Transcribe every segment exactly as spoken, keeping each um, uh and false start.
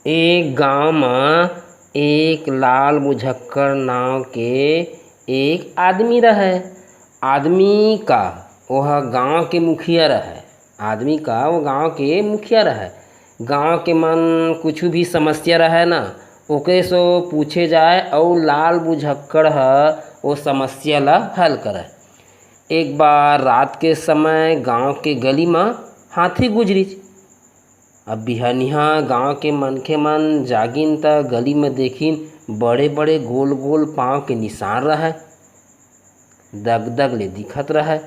एक गांव म एक लाल बुझक्कड़ नांव के एक आदमी रहय। आदमी का, ओह गांव के मुखिया रहय। आदमी का, वो गांव के मुखिया रहय। गांव के मन कुछु भी समस्या रहय ना, ओकरे सो पूछे जाय, अउ लाल बुझक्कड़ ह वो समस्या ल हल करय। एक बार रात के समय गांव के गली म हाथी गुजरिच। अब बिहनिहा गांव के मनखे मन जागिन त गली म देखिन, बड़े-बड़े गोल-गोल पांव के निशान रहय, दग-दग ले दिखत रहय।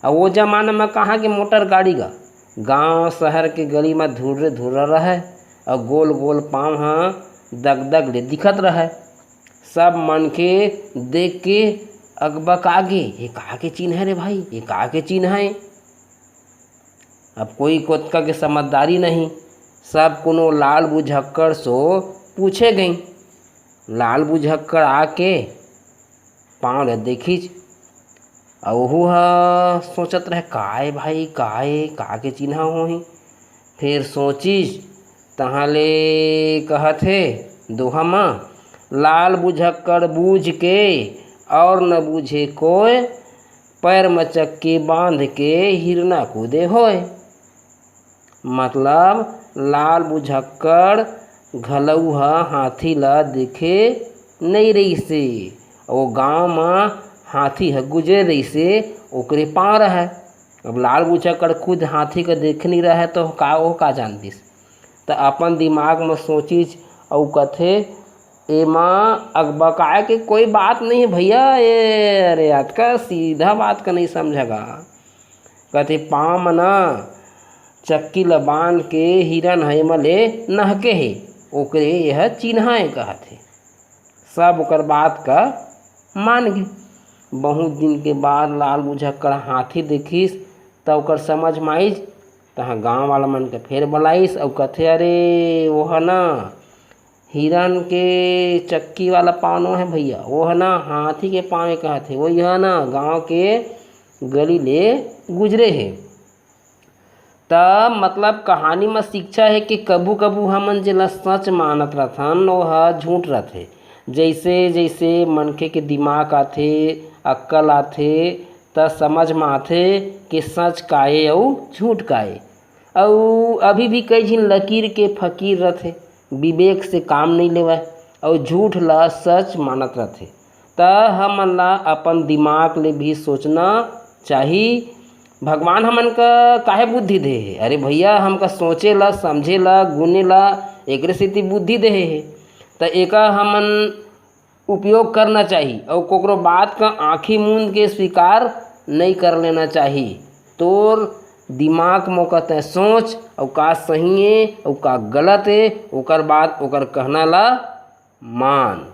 अउ वो जमाना म कहां के मोटर गाड़ी गा, गांव शहर के गली म धुर्रे-धुर्रा रहय, अउ गोल-गोल पांव ह दग-दग ले दिखत रहय। सब मनखे देख के अकबका गे, "ये का के चिन्ह हे रे भाई, ये का के चिन्ह हे?" अब कोई कोतका के समझदारी नहीं, सब कोनो लाल बुझक्कड़ सो पूछे गई। लाल बुझक्कड़ आके पांव ल देखिच, अउ ओहू ह सोचत रहे, "का ए भाई, का ए, का के चिन्हा होही?" फेर सोचिच, तहां ले कहत हे दोहा म, "लाल बुझक्कड़ बूझ के और न बूझे कोय, पैर म चक्की बांध के हिरना कूदे होय।" मतलब लाल बुझक्कड़ घलऊ ह हाथी ल देखे नइ रहिसे। ओ गांव म हाथी ह गुजरे रहिसे, ओकरे पांव रहय। अब लाल बुझक्कड़ खुद हाथी के देखे नइ रहय, तो का, ओ का जानतिस? त अपन दिमाग म सोचिच अउ कथे, "एमा अकबकाए के कोई बात नहीं हे भैया, ए, अरे, अतका सीधा बात का नहीं समझा गा।" कथे, "पांव म ना चक्की ल बांध के हिरन ह एमा ले नहके हे, ओकरे यह चिन्हा ए," कहत हे। सब ओकर बात का मान गे। बहुत दिन के बाद लाल बुझक्कड़ हाथी देखिस, त ओकर समझ म आइस। तहाँ गांव वाला मन के फेर बलाइस अउ कथे, "अरे, वो ह ना हिरन के चक्की वाला पांव नो हे भैया, वो ह ना हाथी के पांव ए," कहत हे, "वो ह ना गांव के गली ले गुजरे हे।" त मतलब कहानी म शिक्षा हे कि कभू-कभू हमन जेला सच मानत रथन, ओह झूठ रथे। जइसे-जइसे मनखे के दिमाग आथे, अक्कल आथे, त समझ म आथे कि सच का ए अउ झूठ का ए। अउ अभी भी कई झिन लकीर के फकीर रथे, विवेक से काम नइ लेवय अउ झूठ ल सच मानत रथे। त हमन ल अपन दिमाग ले भी सोचना चाही। भगवान हमन का काहे बुद्धि दे हे? अरे भैया, हमका सोचे ला, समझे ला, गुने ला, एकरे सेती बुद्धि दे हे। त एका हमन उपयोग करना चाही अउ कोकरो बात का आँखी मूंद के स्वीकार नइ कर लेना चाही। तोर दिमाग म ओकर तैं सोच, अउ का सही ए, अउ का गलत ए, ओकर बाद ओकर कहना ला मान।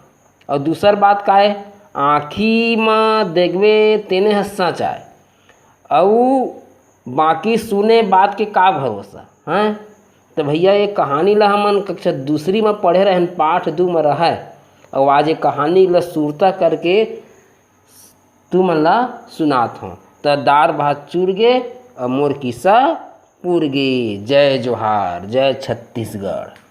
अउ दूसर बात का ए, आँखी म देखबे तेने ह सच आय, अउ बाकी सुने बात के का भरोसा, हैं? त भैया, ये कहानी ला हमन कक्षा दूसरी म पढ़े रहन, पाठ दू म रहय, अउ आज ये कहानी ला सुरता करके तुमन ला सुनात हंव। त दार भात चुर गे, अउ मोर किस्सा पुर गे। जय जोहार, जय छत्तीसगढ़।